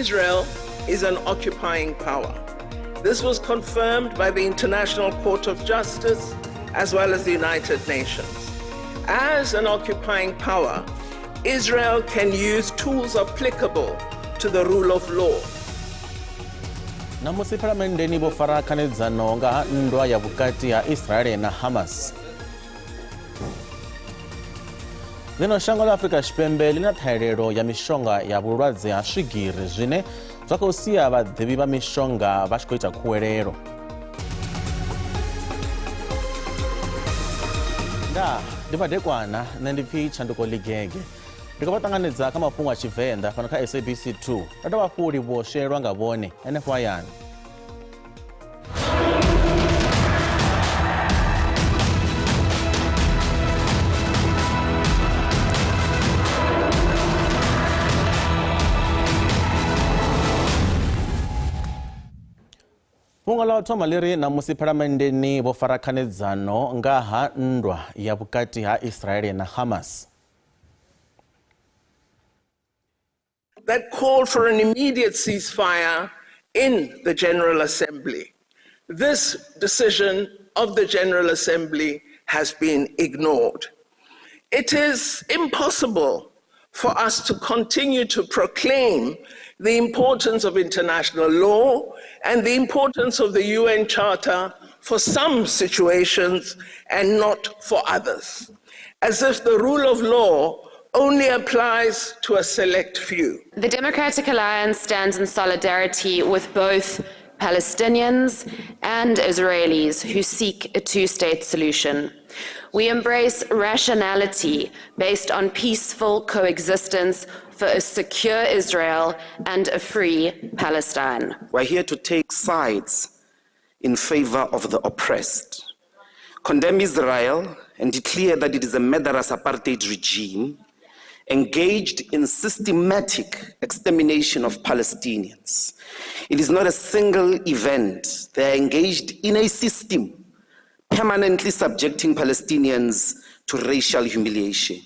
Israel is an occupying power. This was confirmed by the International Court of Justice as well as the United Nations. As an occupying power, Israel can use tools applicable to the rule of law. Ṋamusi phalamenndeni vho fara khanedzano nga ha nndwa ya vhukati ha Israele na Hamas. Ḽino shango ḽa Afrika Tshipembe ḽi na ṱhahelelo ya mishonga ya vhulwadze ha swigiri zwine zwa khou sia vhaḓivhi vha mishonga vha tshi khou ita khuwelelo. Ndaa, ndi madekwana, nṋe ndi pfi Tshanduko Ḽigege. Ndi khou vha ṱanganedza kha mafhungo a Tshivenḓa fhano kha SABC 2. Ndo dovha hafhu livhuwa shelwa nga vhone henefho hayani. Fhungo ḽa u thoma ḽi ri ṋamusi phalamenndeni vho fara khanedzano nga ha nndwa ya vhukati ha Israele na Hamas. That called for an immediate ceasefire in the General Assembly. This decision of the General Assembly has been ignored. It is impossible for us to continue to proclaim the importance of international law and the importance of the UN Charter for some situations and not for others, as if the rule of law only applies to a select few. The Democratic Alliance stands in solidarity with both Palestinians and Israelis who seek a two-state solution. We embrace rationality based on peaceful coexistence for a secure Israel and a free Palestine. We're here to take sides in favor of the oppressed, condemn Israel and declare that it is a murderous apartheid regime engaged in systematic extermination of Palestinians. It is not a single event. They are engaged in a system permanently subjecting Palestinians to racial humiliation.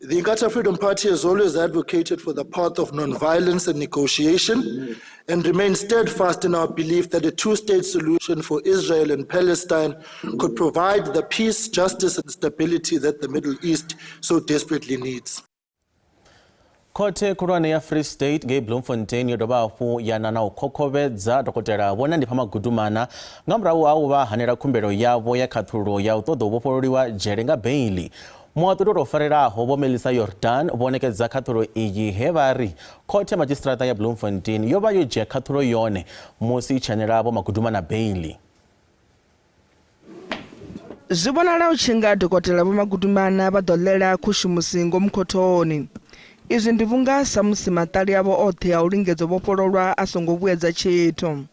The Inkatha Freedom Party has always advocated for the path of nonviolence and negotiation and remains steadfast in our belief that a two-state solution for Israel and Palestine could provide the peace, justice and stability that the Middle East so desperately needs. Khothe khulwane ya Free State ngei Bloemfontein yo dovha hafhu ya na na u khokhovhedza dokotela Vho Nandipha Magudumana nga murahu ha u vha hanela khumbelo yavho ya khaṱhulo ya u ṱoḓa u vhofhololiwa dzhele nga beiḽi. Muhaṱuli o tou farelaho Vho Melissa Jordaan vho ṋekedza khaṱhulo iyi he vha ri khothe ya madzhisiṱiraṱa ya Bloemfontein yo vha yo dzhia khaṱhulo yone musi i tshi hanela Vho Magudumana beiḽi. Zwi vhonala u tshi nga Dokotela Vho Magudumana vha ḓo ḽela khushumusi ngomu khothoni. Izwi ndi vhunga samusi maṱali avho oṱhe a u lingedza u vhofhololwa a songo vhuedza tshithu.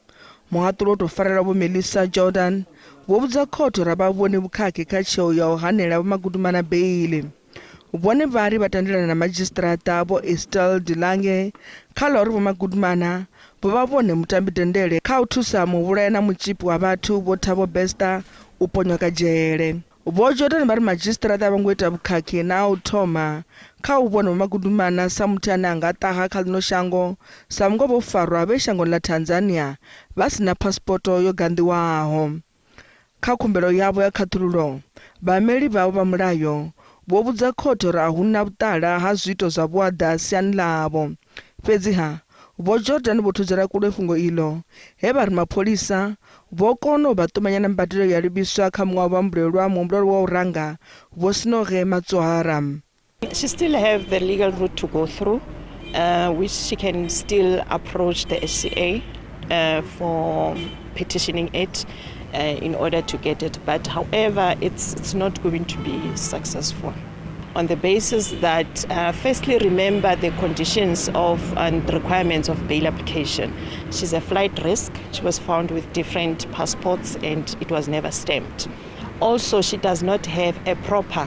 Muhaṱuli o tou farela Vho Melissa Jordan vho vhudza khothe uri a vha vhoni vhukhakhi kha tsheo ya u hanela Vho Magudumana beiḽi. Vhone vha ri vha tendelana na madzhisiṱiraṱa Vho Estelle De Lange kha ḽa uri Vho Magudumana vho vha vhone mutambi dendele kha u thusa muvhulaya na mutzhipi wa vhathu Vho Thabo Bester u ponyoka dzhele. Vho Jordan vha ri madzhisiṱiraṱa a vho ngo ita vhukhakhi na ha u thoma kha u vhona Vho Magudumana sa muthu ane a nga ṱaha kha ḽino shango sa vhunga vho farwa vhe shangoni ḽa Tanzania vha si na phasipoto yo ganḓiwaho. Kha khumbelo yavho ya khaṱhululo, vhaimeli vhavho vha mulayo vho vhudza khothe uri a hu na vhuṱala ha zwiito zwa vhuaḓa siani ḽavho. Fhedziha, Vho Jordan vho thudzela kule fhungo iḽo, he vha ri mapholisa vho kona u vha ṱumanya na mbadelo ya livhiswa kha muṅwe wa vhahumbulelwa muhumbulelwa wa u ranga, Vho Sinoge Matsoara. She still have the legal route to go through, which she can still approach the SCA for petitioning it in order to get it. But however, it's not going to be successful. On the basis that, firstly, remember the conditions of and requirements of bail application. She's a flight risk. She was found with different passports and it was never stamped. Also, she does not have a proper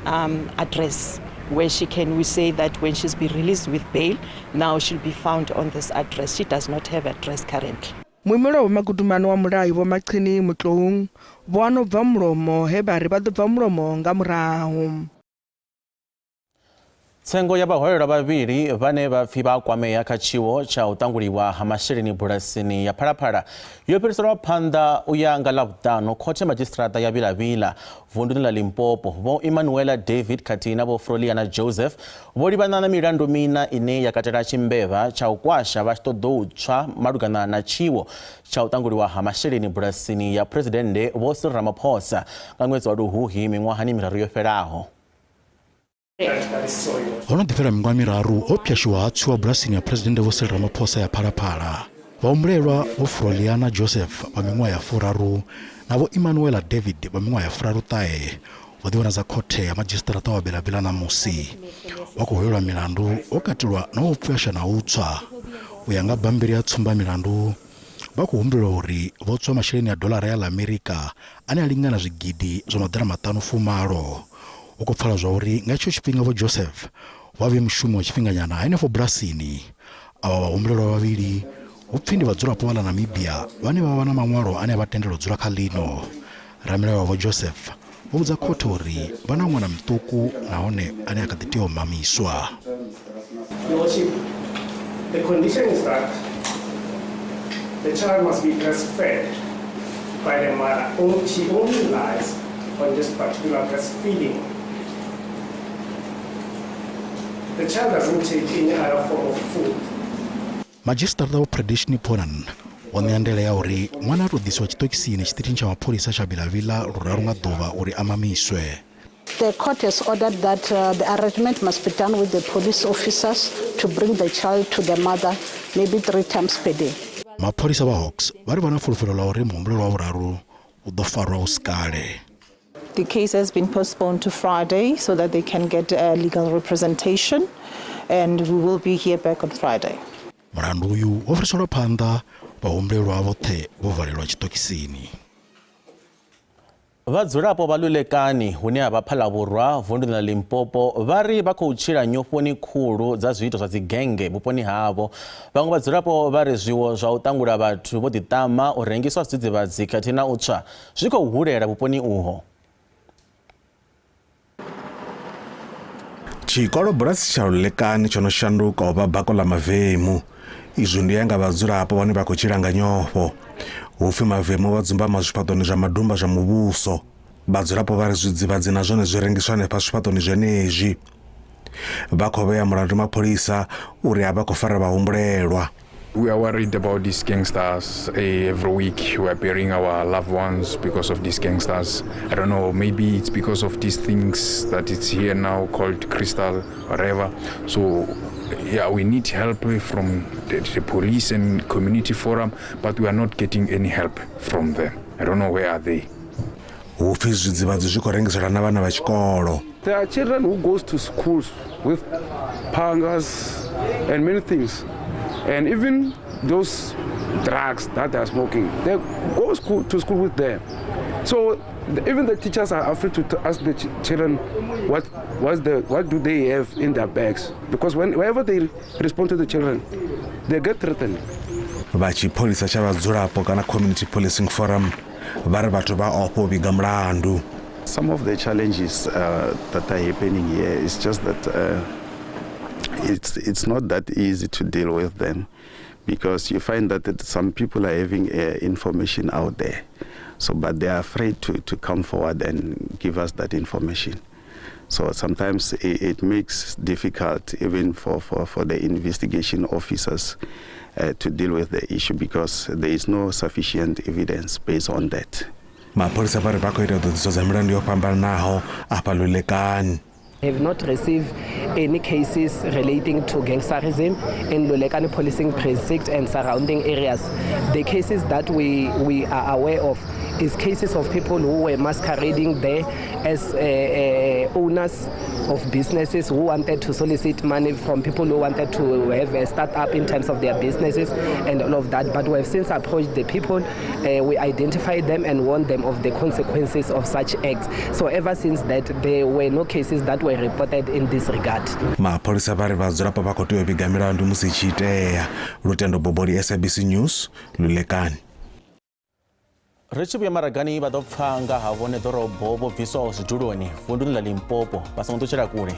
address where she can, we say that when she's been released with bail, now she'll be found on this address. She does not have address currently. Muimeli wa Vho Magudumana wa mulayo Vho Maqhini Motloung vho hana u bva mulomo he vha ri vha ḓo bva mulomo nga murahu. Tsengo ya vhahwelelwa vhavhili vhane vha pfi vha kwamea kha tshiwo tsha u ṱanguliwa ha masheleni bulasini ya Phalaphala yo fhiriselwa phanḓa u ya nga Ḽavhuṱanu khothe madzhisiṱiraṱa ya Vilavila vunduni ḽa Limpopo. Vho Emmanuela David khathihi na Vho Froliana Joseph vho livhana na milandu mina ine ya katela tshimbevha tsha u kwasha vha tshi ṱoḓou tswa malugana na tshiwo tsha u ṱanguliwa ha masheleni bulasini ya Phresidennde Vho Cyril Ramaphosa nga ṅwedzi wa Luhuhi miṅwahani miraru yo fhelaho. Ho no ḓi fhela miṅwaha miraru ho pwyashiwa ha tswiwa bulasini ya Phresidennde Vho Cyril Ramaphosa ya Phalaphala. Vhahumbulelwa Vho Froliana Joseph vha miṅwaha ya furaru na Vho Emmanuela David vha miṅwaha ya furaruṱahe vho ḓivhonadza khothe ya madzhisiṱiraṱa wa Bela-Bela ṋamusi. Vha khou hwelelwa milandu ho katelwa na wa u pwyasha na u tswa. U ya nga bammbiri ya tsumbamilandu, vha khou humbulelwa uri vho tswa masheleni a doḽara ya ḽa Amerika ane a lingana zwigidi zwa maḓana maṱanu fumalo. Hu khou pfala zwauri nga hetsho tshifhinga Vho Joseph vho vha vhe mushumi wa tshifhinganyana henefho bulasini. Avha vhahumbulelwa vhavhili hu pfi ndi vhadzulapo vha ḽa Namibia vhane vha vha na maṅwalo ane a vha tendela u dzula kha ḽino. Ramilayo wa Vho Joseph vho vhudza khothe uri vha na ṅwana muṱuku nahone ane a kha ḓi tea u mamiswa. Your Worship, the condition is that the child must be breastfed by the mother. She only relies on this particular breastfeeding. The child doesn't take any other form of food. Madzhisiṱaraṱa Vho Pradeshni Ponan vho ṋea ndaela ya uri ṅwana a tou ḓisiwa tshiṱokisini tshiṱitshini tsha mapholisa tsha Vilavila luraru nga ḓuvha uri a mamiswe. The court has ordered that the arrangement must be done with the police officers to bring the child to the mother maybe 3 times per day. Mapholisa vha Hawks vha ri vha na fulufhelo ḽa uri muhumbulelwa wa vhuraru u ḓo farwa hu si kale. The case has been postponed to Friday so that they can get a legal representation, and we will be here back on Friday. Mulandu uyu wo fhiriselwa phanḓa, vhahumbulelwa vhoṱhe vho valelwa tshiṱokisini. Vhadzulapo vha Lulekani hune ha vha Phalavhurwa vunduni ḽa Limpopo vha ri vha khou tshila nyofhoni khulu dza zwiito zwa dzigennge vhuponi havho. Vhaṅwe vhadzulapo vha ri zwiwo zwa u ṱangula vhathu vho ḓiṱama, u rengiswa zwidzidzivhadzi khathihi na u tswa zwi khou hulela vhuponi uho. Tshikolo bulasi tsha Lulekani tsho no shanduka u vha bako ḽa mavemu. Izwi ndi ya nga vhadzulapo vhane vha khou tshila nga nyofho. Hu pfi mavemu vha dzumbama zwifhaṱoni zwa madumba zwa muvhuso. Vhadzulapo vha ri zwidzivhadzi na zwone zwi rengiswa hanefha zwifhaṱoni zwenezwi. Vha khou vhea mulandu mapholisa uri a vha khou fara vhahumbulelwa. We are worried about these gangsters. Every week we are burying our loved ones because of these gangsters. I don't know, maybe it's because of these things that it's here now called crystal, whatever. So, yeah, we need help from the police and community forum, but we are not getting any help from them. I don't know where are they. Hu pfi zwidzivhadzi zwi khou rengiselwa na vhana vha tshikolo. There are children who goes to schools with pangas and many things. And even those drugs that they are smoking, they go to school with them. So even the teachers are afraid to ask the children what do they have in their bags. Because whenever they respond to the children, they get threatened. Vha tshipholisa tsha vhadzulapo kana Community Policing Forum vha ri vhathu vha ofha u vhiga mulandu. Some of the challenges that are happening here is just that it's not that easy to deal with them, because you find that some people are having information out there, but they are afraid to come forward and give us that information. So sometimes it makes difficult even for the investigation officers to deal with the issue, because there is no sufficient evidence based on that. Mapholisa vha ri vha khou ita ṱhoḓisiso dza milandu yo fhambananaho afha Lulekani. Have not received any cases relating to gangsterism in Lulekani policing precinct and surrounding areas. The cases that we are aware of is cases of people who were masquerading there as owners of businesses who wanted to solicit money from people who wanted to have a start-up in terms of their businesses and all of that. But we have since approached the people, we identified them and warned them of the consequences of such acts. So ever since that, there were no cases that were reported in this regard. Mapholisa vha ri vhadzulapo vha khou tea u vhiga milandu musi i tshi itea. Lutendo Boboli, SABC News, Lulekani. Ri tshi vhuya maragani vha ḓo pfa nga ha vhone ḓorobo vho bviswaho zwiduloni vunduni ḽa Limpopo vha songo ṱutshela kule.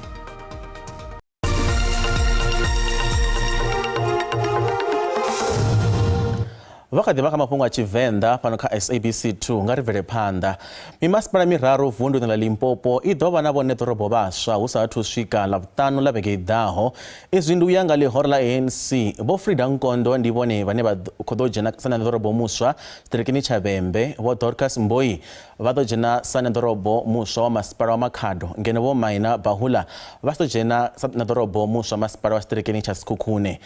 Vha kha ḓi vha kha mafhungo a Tshivenḓa fhano kha SABC 2 nga ri bvele phanḓa. Mimasipala miraru vunduni ḽa Limpopo i ḓo vha na vhone ḓorobo vhaswa hu sa athu swika Ḽavhuṱanu ḽa vhege i ḓaho. Izwi ndi u ya nga ḽihoro ḽa ANC. Vho Frida Nkondo ndi vhone vhane vha khou ḓo dzhena sa ṋeḓorobo muswa tshiṱirikini tsha Vhembe. Vho Dorcas Mboi vha ḓo dzhena sa ṋeḓorobo muswa wa masipala wa Makhado ngeno Vho Maina Bahula vha tshi ḓo dzhena sa ṋeḓorobo muswa masipala wa tshiṱirikini tsha Sekhukhune.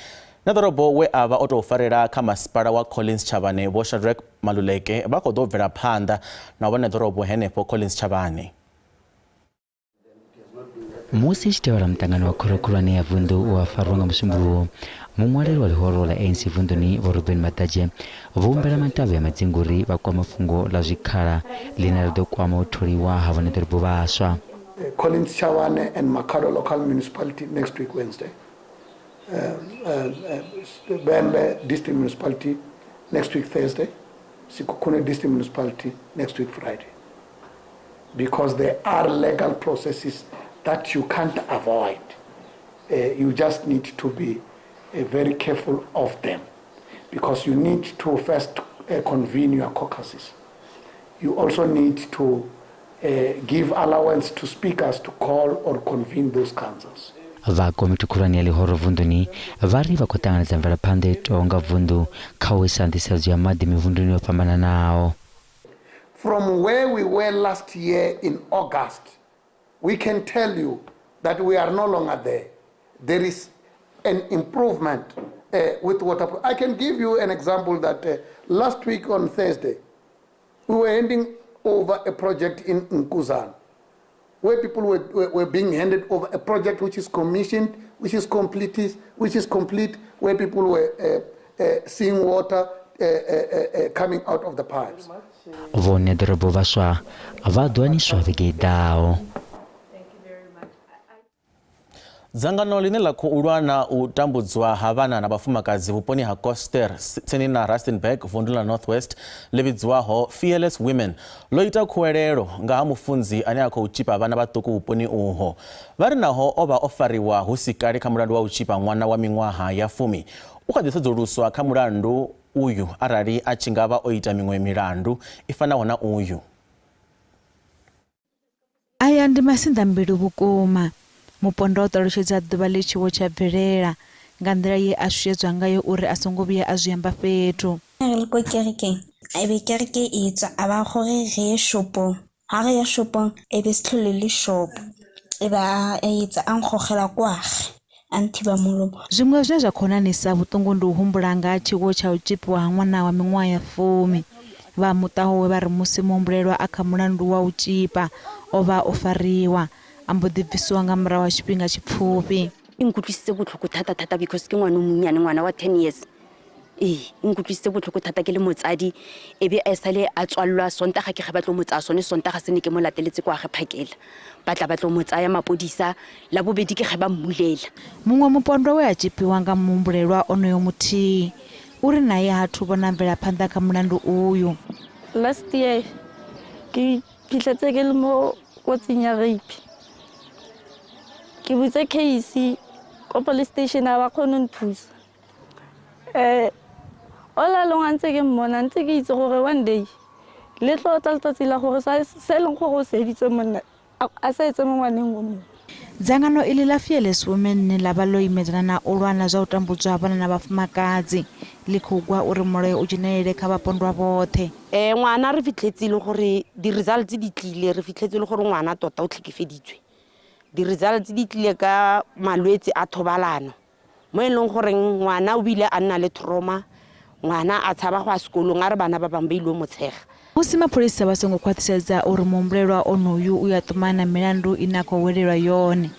Ṋeḓorobo we a vha o tou farela kha masipala wa Collins Chabane Vho Shadrack Maluleke vha khou ḓo bvela phanḓa na u vha ṋeḓorobo henefho Collins Chabane. Musi i tshi tevhela muṱangano wa khoro khulwane ya vunḓu we wa farwa nga Musumbuluwo, muṅwaleli wa ḽihoro ḽa ANC vunḓuni Vho Reuben Madadzhe vho humbela matavhi a madzingu uri vha kwame fhungo ḽa zwikhala ḽine ḽa ḓo kwama u tholiwa ha vhoṋeḓorobo vhaswa. Collins Chabane and Makhado Local Municipality next week Wednesday. Vhembe District Municipality next week Thursday, Sekhukhune District Municipality next week Friday. Because there are legal processes that you can't avoid. You just need to be very careful of them because you need to first convene your caucuses. You also need to give allowance to speakers to call or convene those councils. Vha komiti khulwane ya ḽihoro vunḓuni vha ri vha khou ṱanganedza mvelaphanḓa i itwaho nga vunḓu kha u isa nḓisedzo ya maḓi mivhunduni yo fhambananaho. From where we were last year in August, we can tell you that we are no longer there. There is an improvement with water. I can give you an example that last week on Thursday, we were handing over a project in Nkuzana, where people were being handed over a project which is commissioned, which is completed, which is complete, where people were seeing water coming out of the pipes. Vhone ḓorobo vhaswa vha ḓo aniswa vhege i ḓaho. Dzangano ḽine ḽa khou lwa na u tambudzwa ha vhana na vhafumakadzi vhuponi ha Koster tsini na Rustenburg vundu ḽa North West ḽi vhidzwaho Fearless Women ḽo ita khuwelelo nga ha mufunzi ane a khou tzhipa vhana vhaṱuku vhuponi uho. Vha ri naho o vha o fariwa hu si kale kha mulandu wa u tzhipa ṅwana wa miṅwaha ya fumi, u kha ḓi sedzuluswa kha mulandu uyu arali a tshi nga vha o ita miṅwe milandu i fanaho na uyu. Aya ndi masinḓambilu vhukuma. Mupondwa o ṱalutshedza ḓuvha ḽe tshiwo tsha bvelela, nga nḓila ye a shushedzwa ngayo uri a songo vhuya a zwi amba fhethu. Re le ko kerekeng, e be kereke e tswa, a ba gore re ye shopong. Ha re ya shopong, e be se tlhole le shopo. E be a etsa a nkgogela kwage, a nthiba molomo. Zwiṅwe zwine zwa khou ṋaṋisa vhuṱungu ndi u humbula nga ha tshiwo tsha u tzhipiwa ha ṅwana wa miṅwaha ya fumi. Vha muṱa wawe vha ri musi muhumbulelwa a kha mulandu wa u tzhipa o vha o fariwa, a mbo ḓi bvisiwa nga murahu ha tshifhinga tshipfufhi. E nkutlwisitse botlhoko thata thata because ke ngwana o monnyane, ngwana wa 10 years. Ee, e nkutlwisitse botlhoko thata ke le motsadi e be a sale a tswalelwa Sontaga ke ge ba tlo mo tsaya sone Sontaga se ne ke mo lateletse kwa ge phakela ba tla ba tlo mo tsaya mapodisa la bobedi ke ge ba mmulela. Muṅwe mupondwa we a tzhipiwa nga muhumbulelwa onoyo muthihi u ri nae ha athu vhona mvelaphanḓa kha mulandu uyu. Last year ke phitlhetse ke le mo kotsing ya rape. Ke butse case ko police station a ba kgone ho nthusa. All along a ntse ke mmona ntse ke itse gore one day le tlo tla letsatsi la gore se e leng gore o se editse monna a se etse mo ngwaneng o mongwe. Dzangano iḽi ḽa Fearless Women ḽa vha ḽo imedzana na u lwa na zwa u tambudzwa ha vhana na vhafumakadzi. Ḽi khou gwa uri mulayo u dzhenelele kha vhapondwa vhoṱhe. Ngwana re fitlhetse e le gore di-results di tlile, re fitlhetse e le gore ngwana tota o tlhekefeditswe. Di-results di tlile ka malwetse a thobalano mo e leng gore ngwana o bile a nna le trauma, ngwana a tshaba go ya sekolong a re bana ba bangwe ba ile mo tshega. Musi mapholisa vha songo khwaṱhisedza uri muhumbulelwa onoyu u ya ṱumana na milandu ine a khou hwelelwa yone,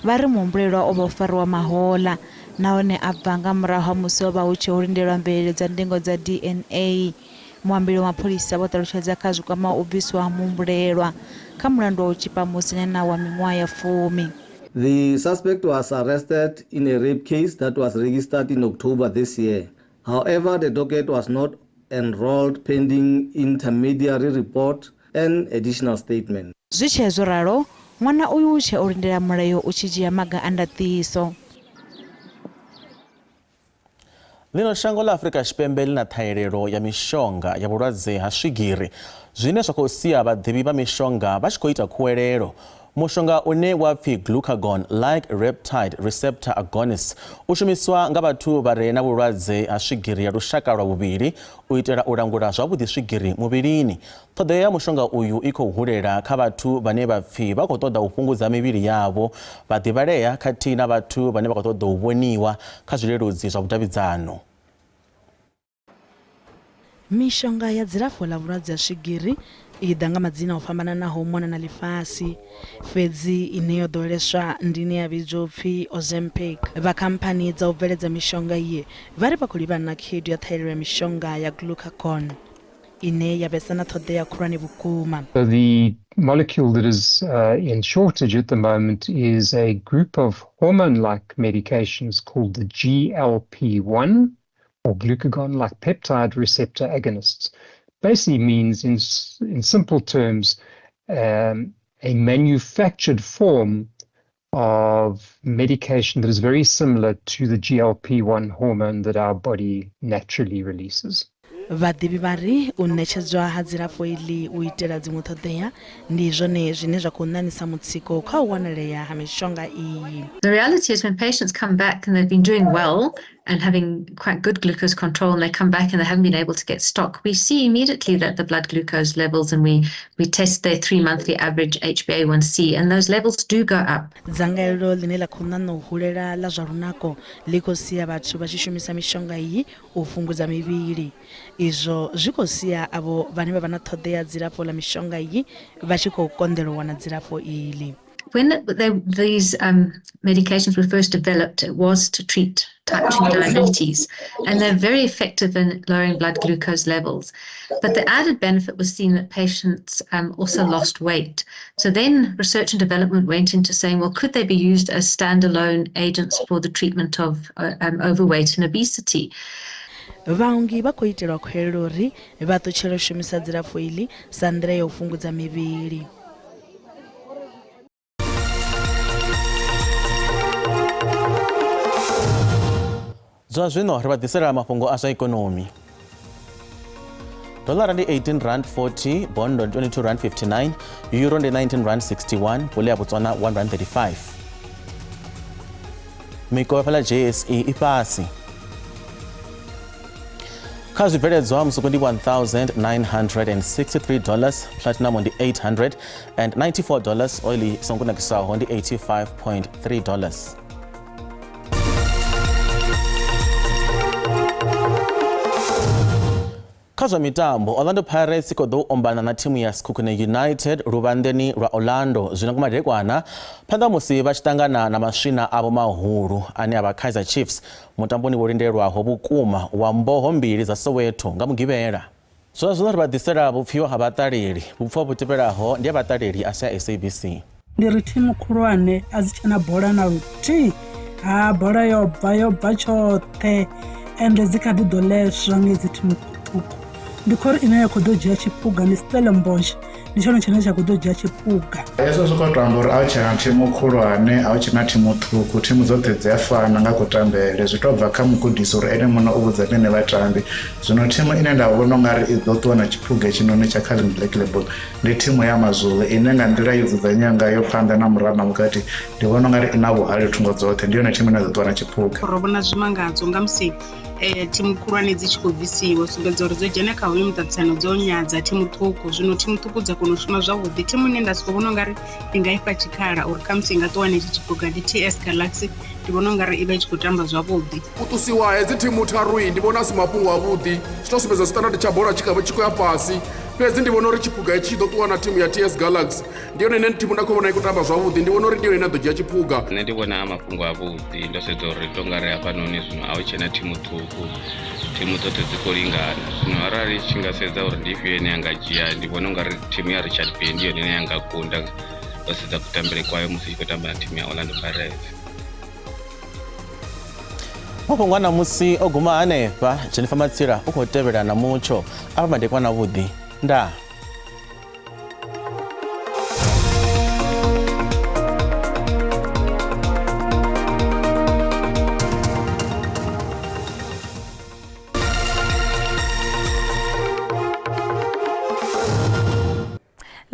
vha ri muhumbulelwa o vha o fariwa mahoḽa nahone a bva nga murahu ha musi ho vha hu tshi ho lindelwa mvelelo dza ndingo dza DNA. Muambeli wa mapholisa vho ṱalutshedza kha zwi kwamaho u bviswa ha muhumbulelwa kha mulandu wa u tzhipa musinyana wa miṅwaha ya fumi. The suspect was arrested in a rape case that was registered in October this year. However, the docket was not enrolled pending intermediary report and additional statement. Zwi tshee zwo ralo, ṅwana uyu u tshe o lindela mulayo u tshi dzhia maga a ndaṱiso. Ḽino shango ḽa Afrika Tshipembe ḽi na ṱhahelelo ya mishonga ya vhulwadze ha swigiri, zwine zwa khou sia vhaḓivhi vha mishonga vha tshi khou ita khuwelelo. Mushonga une wa pfi Glucagon-like Reptide Receptor Agonists u shumiswa nga vhathu vha re na vhulwadze ha swigiri ya lushaka lwa vhuvhili u itela u langula zwavhuḓi swigiri muvhilini. Ṱhoḓea ya mushonga uyu i khou hulela kha vhathu vhane vha pfi vha khou ṱoḓa u fhungudza mivhili yavho, vhaḓivhalea khathihi na vhathu vhane vha khou ṱoḓa u vhoniwa kha zwileludzi zwa vhudavhidzano. Mishonga ya dzilafho ḽa vhulwadze ha swigiri i ḓa nga madzina o fhambananaho u mona na ḽifhasi, fhedzi ine yo ḓoweleswa ndi ine ya vhidzwa u pfi Ozempic. Vha khamphani dza u bveledza mishonga iyi vha ri vha khou livhana na khaedu ya ṱhahelelo ya mishonga ya Glucagon. ine ya vhesa na ṱhoḓea khulwane vhukuma. So the molecule that is in shortage at the moment is a group of hormone-like medications called the GLP-1 or glucagon-like peptide receptor agonists. Basically means, in simple terms, a manufactured form of medication that is very similar to the GLP-1 hormone that our body naturally releases. Vhaḓivhi vha ri u ṋetshedzwa ha dzilafho iḽi u itela dziṅwe ṱhoḓea ndi zwone zwine zwa khou ṋaṋisa mutsiko kha u wanalea ha mishonga iyi. The reality is when patients come back and they've been doing well and having quite good glucose control, and they come back and they haven't been able to get stock, we see immediately that the blood glucose levels, and we test their 3-monthly average HbA1c, and those levels do go up. Dzangalelo ḽine ḽa khou ṋaṋa u hulela ḽa zwa lunako ḽi khou sia vhathu vha tshi shumisa mishonga iyi u fhungudza mivhili. Izwo zwi khou sia avho vhane vha vha na ṱhoḓea ya dzilafho ḽa mishonga iyi vha tshi khou konḓelwa u wana dzilafho iḽi. When these medications were first developed, it was to treat type 2 diabetes, and they're very effective in lowering blood glucose levels. But the added benefit was seen that patients also lost weight. So then research and development went into saying, well, could they be used as standalone agents for the treatment of overweight and obesity? Vhaongi vha khou itelwa khuwelelo uri vha ṱutshele u shumisa dzilafho iḽi sa nḓila ya u fhungudza mivhili. Zwa zwino ri vha ḓisela mafhungo a zwa ikonomi. Dollara ndi 18 rand 40, bondo ndi 22 rand 59, euro ndi 19 rand 61, pula ya Botswana 1 rand 35. Mikovhe fhala JSE i fhasi. Kha zwibveledzwa musuku ndi 1963 dollars, platinum ndi 894 dollars, oil i songo nakiswaho ndi 85.3 dollars. Kha zwa mitambo, Orlando Pirates i khou ḓo ombana na thimu ya Sekhukhune United luvhanḓeni lwa Orlando zwino nga madekwana phanḓa musi vha tshi ṱangana na maswina avho mahulu ane a vha Kaizer Chiefs mutamboni wo lindelwaho vhukuma wa mboho mbili dza Soweto nga Mugivhela. Zwa zwino ri vha ḓisela vhupfiwa ha vhaṱaleli. Vhupfiwa vhu tevhelaho ndi ha vhaṱaleli a si a SABC. Ndi ri thimu khulwane a dzi tshena bola na luthihi ha bola yo bva yo bva tshoṱhe ende dzi kha ḓi ḓo ḽeswa nga hedzi thimu ṱhukhu ndi khou ri ine ya khou ḓo dzhia tshiphuga ndi Stellenbosch ndi tshone tshine tsha khou ḓo dzhia tshiphuga. Hezwo zwi khou to amba uri a hu tshena thimu khulwane a hu tshena thimu ṱhukhu thimu dzoṱhe dzi a fana nga kutambele zwi tou bva kha mugudisi uri ene muṋe u vhudza mini vhatambi. Zwino thimu ine nda vhona ungari i ḓo ṱuwa na tshiphuga hetshinoni tsha Carling Black Label ndi thimu ya Amazulu ine nga nḓila yo dzudzanyea ngayo phanḓa na murahu na vhukati ndi vhona ungari i na vhuhali thungo dzoṱhe ndi yone thimu ine ya ḓo ṱuwa na tshiphuga. Ro vhona zwimangadzo nga musi thimu khulwane dzi tshi khou bvisiwa sumbedza uri dzo dzhena kha hoyu muṱaṱisano dzo nyadza thimu ṱhukhu zwino thimu ṱhukhu dza kona u shuma zwavhuḓi thimu ine nda soko vhona ungari ndi nga ifha tshikhala uri khamusi i nga ṱuwa na itshi tshiphuga ndi TS Galaxy ndi vhona ungari i vha i tshi khou tamba zwavhuḓi. U ṱusiwa hedzi thimu tharu ndi vhona a si mafhungo avhuḓi zwi tou sumbedza standard tsha bola tshi tshi khou ya fhasi fhedzi ndi vhona uri tshiphuga hetshi tshi ḓo ṱuwa na thimu ya TS Galaxy ndi yone ine thimu nda khou vhona i khou tamba zwavhuḓi ndi vhona uri ndi yone ine ya ḓo dzhia tshiphuga. Nṋe ndi vhona a mafhungo avhuḓi ndo sedza uri tonga ri hafhanoni zwino a hu tshena thimu ṱhukhu thimu dzoṱhe dzi khou lingana zwino arali tshi nga sedza uri ndi ifhio ine ya nga dzhia ndi vhona ungari thimu ya Richard Bay ndi yone ine ya nga kunda ndo sedza kutambele kwayo musi i tshi khou tamba na thimu ya Orlando Pirates. Mafhungo a ṋamusi o guma hanefha. Jennifer Matsila u khou tevhela na mutsho afha madekwana avhuḓi. Ndaa.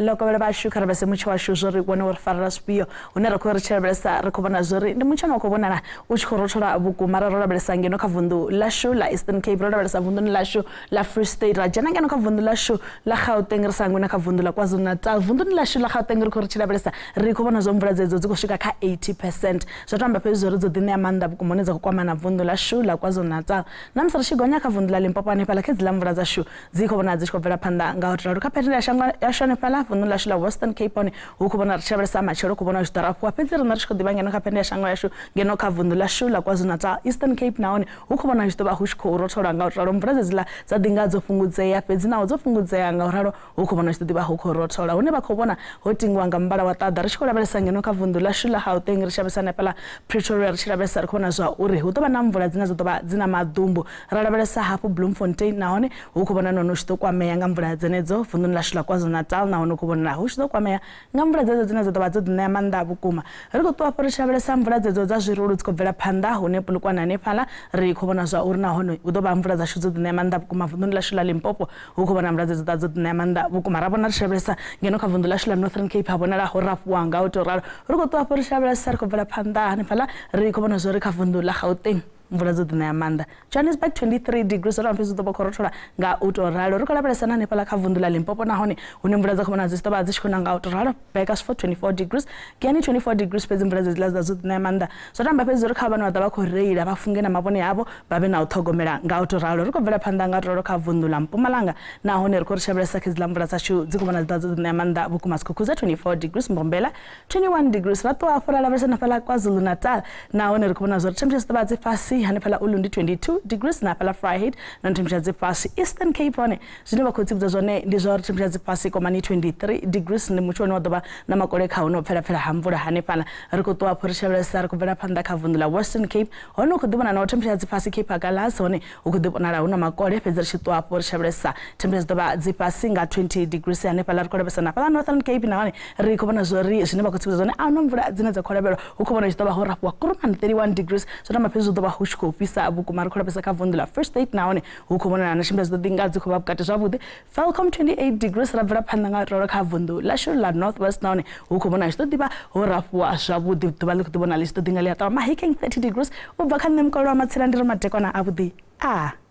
Ḽo kovhela vhashu kha lavhelese mutsho washu zwo ri wone wo ri farela zwifhio hune ra khou ri tshi lavhelesa ri khou vhona zwori ndi mutsho une wa khou vhonala u tshi khou rothola vhukuma ra ro lavhelesa ngeno kha vunḓu ḽashu ḽa Eastern Cape ro lavhelesa vunḓuni ḽashu ḽa Free State ra dzhena ngeno kha vunḓu ḽashu ḽa Gauteng ri sa hangwi na kha vunḓu ḽa KwaZulu-Natal. Vunḓuni ḽashu ḽa Gauteng ri khou ri tshi lavhelesa ri khou vhona zwa mvula dzedzo dzi khou swika kha 80 percent zwa to amba fhedzi zwori dzo ḓi ṋea maanḓa vhukuma hune dza khou kwama na vunḓu ḽashu ḽa KwaZulu-Natal. Na musi ri tshi gonya kha vunḓu ḽa Limpopo hanefhaḽa kha hedziḽa mvula dzashu dzi khou vhonala dzi tshi khou bvela phanḓa nga u ralo. Kha phethelo ya shango yashu hanefhaḽa vunḓuni ḽashu ḽa Western Cape hone hu khou vhonala ri tshi lavhelesa matshelo khou vhona hu tshi ḓo rafhiwa fhedzi riṋe ri tshi khou ḓivha ngeno kha phethelo ya shango yashu ngeno kha vunḓu ḽashu ḽa KwaZulu-Natal Eastern Cape nahone hu khou vhonala hu tshi ḓo vha hu tshi khou rothola nga u ralo. Mvula dzedziḽa dza ḓi nga dzo fhungudzea fhedzi naho dzo fhungudzea nga u ralo hu khou vhonala hu tshi ḓo ḓi vha hu khou rothola. Hune vha khou vhona ho tingiwa nga muvhala wa ṱaḓa ri tshi khou lavhelesa ngeno kha vunḓu ḽashu ḽa Gauteng ri tshi lavhelesa hanefhaḽa Pretoria ri tshi lavhelesa ri khou vhona zwa uri hu ḓo vha na mvula dzine dza ḓo vha dzi na maḓumbu. Ra lavhelesa hafhu Bloemfontein nahone hu khou vhonala nahone hu tshi ḓo kwamea nga mvula dzenedzo vunḓuni ḽashu ḽa KwaZulu-Natal nahone hu khou vhonala hu tshi ḓo kwamea nga mvula dzedzo dzine dza ḓo vha dzo ḓiṋea maanḓa vhukuma. Ri khou ṱuwa afho ri tshi lavhelesa mvula dzedzo dza zwirulu dzi khou bvela phanḓa hune Polokwane hanefhaḽa ri khou vhona zwa uri nahone hu ḓo vha mvula dzashu dzo ḓiṋea maanḓa vhukuma vunḓuni ḽashu ḽa Limpopo hu khou vhona mvula dzedzo dza dzo ḓiṋea maanḓa vhukuma ra vhona ri tshi lavhelesa ngeno kha vunḓu ḽashu ḽa Northern Cape ha vhonala ho rafhiwa nga u tou ralo. Ri khou ṱuwa afho ri tshi lavhelesa ri khou bvela phanḓa hanefhaḽa ri khou vhona zwa uri kha vunḓu ḽa Gauteng mvula dzo ḓiṋea maanḓa. Johannesburg 23 degrees zwo fhedzi ḓo vha khou rothola nga u tou ralo. Ri khou lavhelesa na hanefhaḽa kha vunḓu ḽa Limpopo nahone hune mvula dza khou vhonala dzi tshi ḓo vha dzi tshi khou na nga u tou ralo. Bakersford 24 degrees, Giyani 24 degrees fhedzi mvula dzedziḽa dza dzo ḓiṋea maanḓa. Zwo tamba fhedzi uri kha vhane vha ḓo vha khou reila vha funge na mavhone avho vha vhe na u ṱhogomela nga u tou ralo. Ri khou bvela phanḓa nga u tou ralo kha vunḓu ḽa Mpumalanga nahone ri khou ri tshi lavhelesa kha hedziḽa mvula dzashu dzi khou vhonala dzi ḓo ḓiṋea maanḓa vhukuma Skukuza 24 degrees, Mbombela 21 degrees. Ra ṱuwa hafhu ra lavhelesa na fhaḽa KwaZulu-Natal nahone ri khou vhona zwa uri temperature dzi ḓo vha dzi fhasi hanefhaḽa Ulundi 22 degrees na hafhaḽa Vryheid na temperature dzi fhasi. Eastern Cape hone zwine vha khou tsivhudza zwone ndi zwa uri temperature dzi fhasi komani 23 degrees ndi mutsho une wa ḓo vha na makole kha hone u pfela pfela ha mvula hanefhaḽa. Ri khou ṱuwa hafhu ri tshi lavhelesa ri khou bvela phanḓa kha vunḓu ḽa Western Cape hone hu khou ḓi vhonala naho temperature dzi fhasi Cape Agulhas hone hu khou ḓi vhonala hu na makole fhedzi ri tshi ṱuwa hafho ri tshi lavhelesa temperature dzi ḓo vha dzi fhasi nga 20 degrees hanefhaḽa. Ri khou lavhelesa na fhaḽa Northern Cape nahone ri khou vhona zwori zwine vha khou tsivhudza zwone a huna mvula dzine dza khou lavhelelwa hu khou vhona tshi ḓo vha ho rafhiwa Kuruman 31 degrees zwo tamba fhedzi hu ḓo vha hu tshi khou fhisa vhukuma. Ri khou lavhelesa kha vunḓu ḽa Free State nahone hu khou vhonala na temperature dzi ḓo ḓi nga dzi khou vha vhukati zwavhuḓi Welkom 28 degrees. Ra bvela phanḓa nga ralo kha vunḓu ḽashu ḽa North West nahone hu khou vhonala tshi ḓo ḓivha ho rafhiwa zwavhuḓi ḓuvha ḽi khou ḓi vhonala ḽi tshi ḓo ḓi nga ḽi a ṱavha Mahikeng 30 degrees. U bva kha nṋe mukololo wa matsila ndi ri madekwana avhuḓi a.